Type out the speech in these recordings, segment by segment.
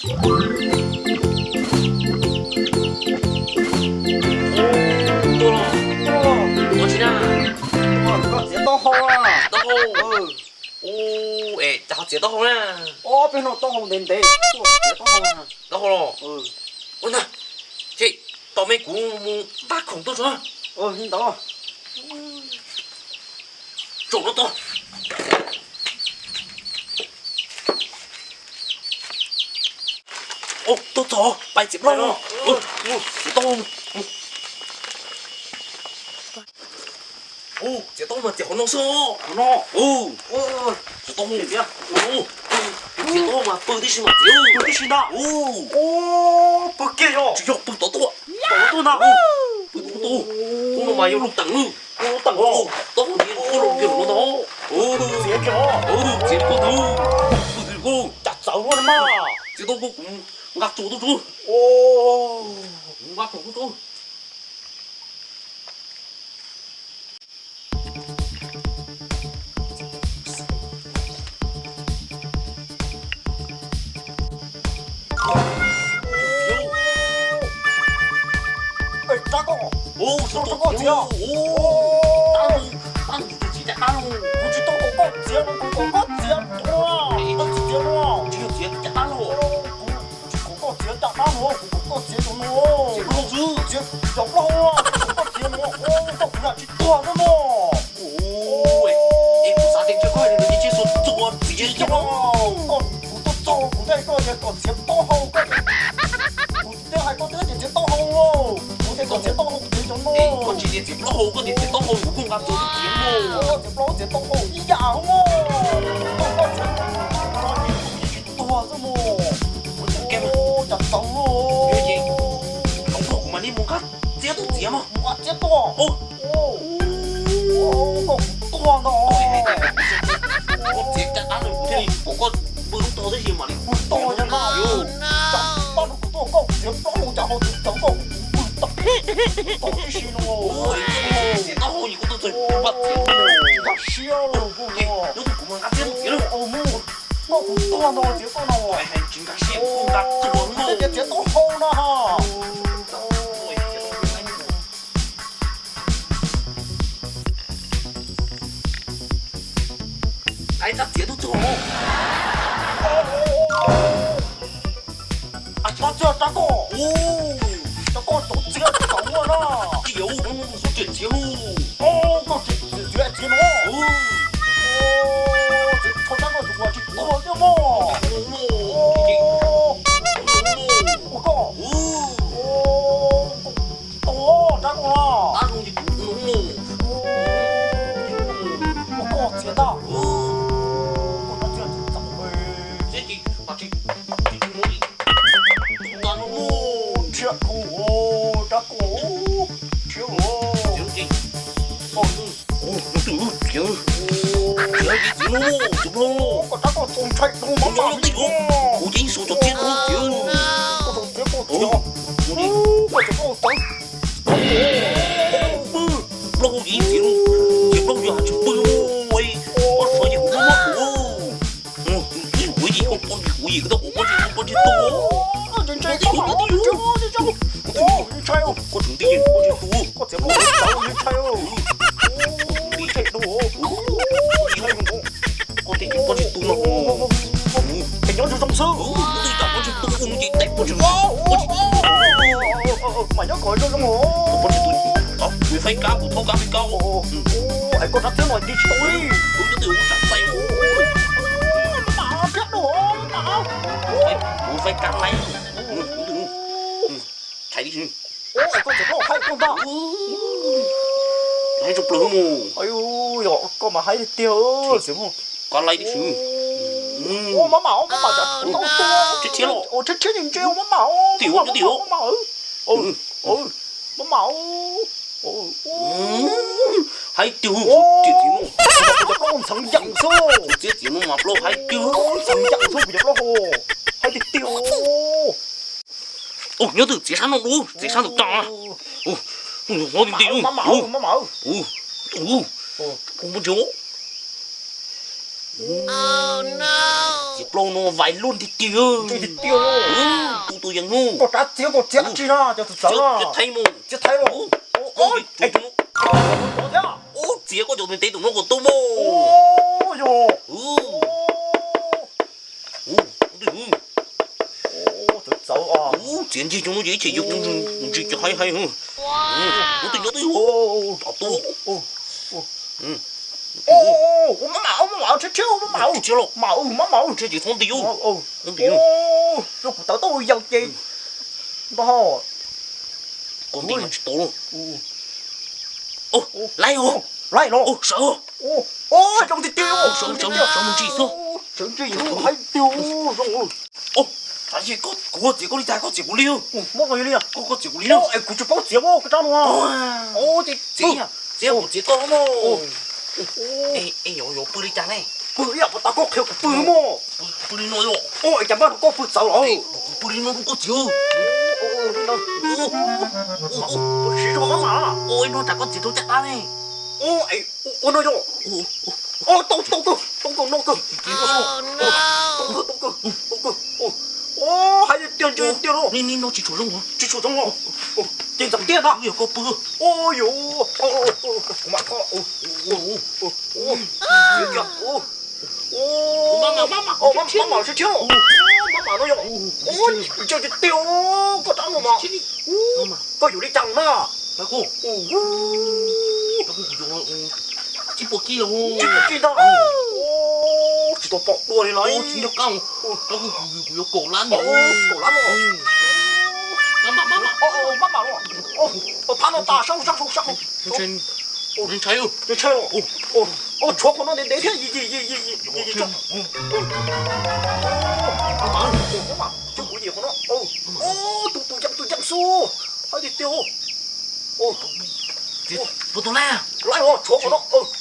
Tuaj los, tuaj los. Ua tsi na? Koj txiav taub hau a? Taub hau. Ua, es cas ho txiav taub hau na? Ob peb hnub taub hau ntev ntev, tuaj txiav taub hau. Taub hau los? Ua na, ces tos me kuv mus npaj khoom tuaj tso. Li ntawd. Tsaum no tau. Tuaj txog pais txiav plaub no. Txiav taub hau. Txiav taub hau mas txiav qhov no xwb. Qhov no. Txiav taub hau. Txiav taub hau mas pw tib si mas txiav. Pw tib si ntag. Pw kiag yog? Tsis yog, pw tod tuaj. Tod tuaj ntag. Pw tod tuaj. Ub no mas yog lub teem. Lub teem. Taub hau txiav koj los kiag no ntag. Txiav kiag. Txiav koj ntag. Pw twg koj. Cas txawv luaj na mas. Txiav taub hau kuv nqa tsuag tuaj tso. Kuv nqa khoom tuaj tso. Rab koj, rab koj txiav. Kuv tsis tau kom koj txiav no, kuv kom koj txiav no. Koj txiav no. Tsis yog txiav caj dab los. Kuv tsis kom koj txiav caj dab no, kuv kom koj txiav cov no. Txiav plaub hau xwb. Txiav cov plaub hau, kuv kom koj txiav no. Koj kuv yam tsis tuag xwb no. Es kuv xav tias koj hais tias nws tsis txuas txiav cov no. Koj, kuv tuaj txog kuv thiaj hais koj tias kom txiav taub hau koj. Kuv twb hais koj twb tias txiav taub hau. Kuv tias kom txiav taub hau kuv txiav cov no. Koj tsis tias txiav plaub hau, koj tias txiav taub hau kuv kuj nqa txuag txiav no. Txiav plaub hau txiav taub hau ib yam hauv no. Koj txiav no tsis tuag xwb no. Ua cas txaus no. Hloov tuaj kuv mam li mus nqa txiab tuaj txiav mog. Mus nqa txiab tuaj. Koj kuv tuag no. Koj txiav caj dab no kuv thiaj li pom koj pw lub tog tib si mam li pw tod no na. Cas pab no kuv tuaj koj txiav plaub hau cas ho tsis txaus koj kuv pw tod. Tod tib si no. Txiav taub hau yus kuj tuaj txog kuv pab txiav no. Nkag siab los kuj no. Nyob tus kuv mas nqa txiab tuaj txiav lawm. Koj kuv tuag no txiav koj no. Tsis nkag siab kuv nqa tsuag no. Txiav taub hau no ha. Ai, rab txiav tuaj txog. Rab txiav rab koj. Rab koj txiav txaus ua na. Txiav, koj txiav txiav no. Txiav rab koj tsis ua tsis tuag thiab mog. Ua koj. Tsis tau rab koj na. Ua koj txiav ntag. Koj rab txiav txaus. Nrhiav dhau rab koj. Nrhiav. Tus txiav, txiav no, txiav no. Koj rab koj txaus ntshai dhau mas. Kuv ces ib xu cov txiab no txiav. Koj txiav koj txiav. Koj txiav koj txiav. Plaub hau ib txiav, txiav plaub hau yog tsis pw mus, koj sawv ces kuv muab muab kuv. Ib kuv yim koj poj ntsis kuv yim koj tau kuv poj ntsis kuv poj ntsis tu. Koj tseem nti yim poj ntsis tu, koj tseem nti yim poj ntsis tu, koj txiav plaub hau ntshai. Koj tseem nti yim poj ntsis tu no. Nyob zoo zoo xwb. Koj twb cov poj ntsis tu mus ces tais poj ntsis, poj ntsis tu. Mas nyob kom zoo zoo os. Poj ntsis tu. Kuv faib kab, kuv thaub kab faib kab. Es koj rab txiab no nti tsis tau li. Kuv nyob twg kuv tsam faib. Mas thiab no mas. Kuv faib kab faib. Tshais li. Koj txiav plaub hau haib koj ntag. Haib tso plaws mus. Yog koj mas haib tiag tiag. Koj laib tib si. Maj mam, maj mam, tsam kuv tau tua. Rhiab los. Rhiab rhiab ntse ntse maj mam. Tim ua tim ua. Maj mam. Maj mam. Haib tiag, tim tim no. Kuv cov plaub hau ntxheev yees xwb. Txiav tim no mas plaub haib tiag. Ntxheev yees xwb kuv cov plaub hau. Haib tiag tiag. Nyob twg txiav sab no lub, txiav sab ntawm tso. Nyob twg twg. Maj mam, maj mam. Ub, ub, ub, ntsia. Plaub no vais luaj tiag tiag. Tiag tiag. Tus tus yeej hnub. Koj rab txiav koj txiav tsis no cov tus txawv no. Txiav thaib mus. Txiav thaib los. Txiav koj cov ntev tus no kom tu mus. Yog. Txiav ncig cov no ces ib chim yuav ntsis cov haib haib. Ub, twb nyob twb hu. Tom tuaj. Ub, mab mam, mab mam, tsheb tsheb, mab mam, tsheb los, mab mam, mab mam, tsheb ces thob nti ub. Thob nti ub. Yog kuv tawv tau yau ces nto ho. Koj nti mas tsis tau. Laib os. Laib los. Sawv. Sawv, sawv, sawv mus ntsis xwb. Sawv ntsis haib tiag zoo. Kuv txiav koj li cas koj txiav kuv li. Muab koj li li. Koj, koj txiav kuv li. Es kuv tsis paub txiav koj rab no. Txiav, txiav kuv txiav koj mog. Es yuav pw li cas ne? Pw ib yam puas tas koj qhia kuv pw mog. Pw li no yom. Es cas npaj no koj pw txawv los? Pw li no rau koj txiav. Siv zog mab mam. Ib no tsam koj txiav rau caj dab ne. Ua no yom. Tau tau kawg, tau kawg no kawg. Tau kawg, tau kawg, tau kawg. Haib tiag tiag no. Tsis tshua zoo, tsis tshua zoo. Ces ntxeev tiag ntag. Yog koj pw. Ua yuav, kuv mam kho. Mab mam sib thiab. Mab mam no yom. Ntse tiag tiag koj rab no mas. Koj yuav li cas na? Tsib puas kis los. Tsib puas kis ntag. Tsis tau pom dua li no. Kuv yuav kaum lab no. Kaum lab no. Mab mam, mab mam no. Phab no tas sab hauv, sab hauv, sab hauv. Ntshai, ntshai. Tshuav qhov no ntev ntev thiab. Mab mam, coj kuv yim qhov no. Tus tus yeej, tus yeej xwb. Haib tiag tiag. Laib os, tshuav qhov no.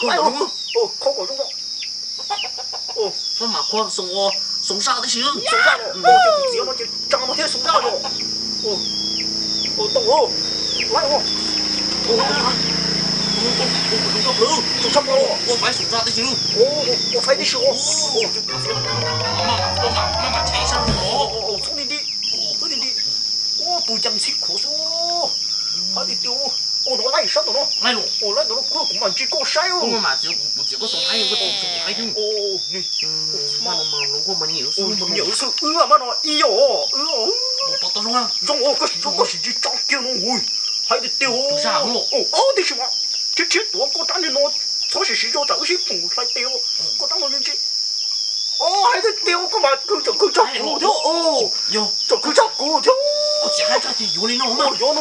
Laib os. Kho kom zoo no. Mab mam, kho xoo, xoo zaj tib si. Xoo zaj no, ces kuv txiav no ces tsaa no thiab xoo zaj no. Tau, laib os. Xoo zaj no, ua faib tib si. Mab mam, txhob nti nti, txhob nti nti. Tus yeej ntxhib khuav xwb. Haib tiag tiag. Ua no laib sab ntawm no. Laib ntawm no kuv mam ntsia koj saib. Nyiam xwb, wb mas no ib yam, zoo, koj sim tsis tso kiag no. Haib tiag tiag. Tib si mas, rhiab rhiab tuav koj rab niag no, txhob sim siv zog tsam wb sib phoom hlais tes. Koj rab no ntse. Haib tiag tiag, koj mas kawg tseem kawg tshaj kuv thiab. Tseem kawg tshaj kuv thiab. Yuav no yom,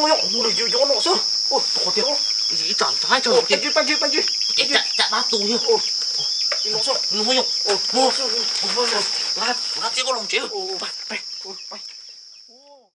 yuav no xwb. Pab ntsis, pab ntsis. Caj dab tu thiab. Kuv txiav koj los tsev.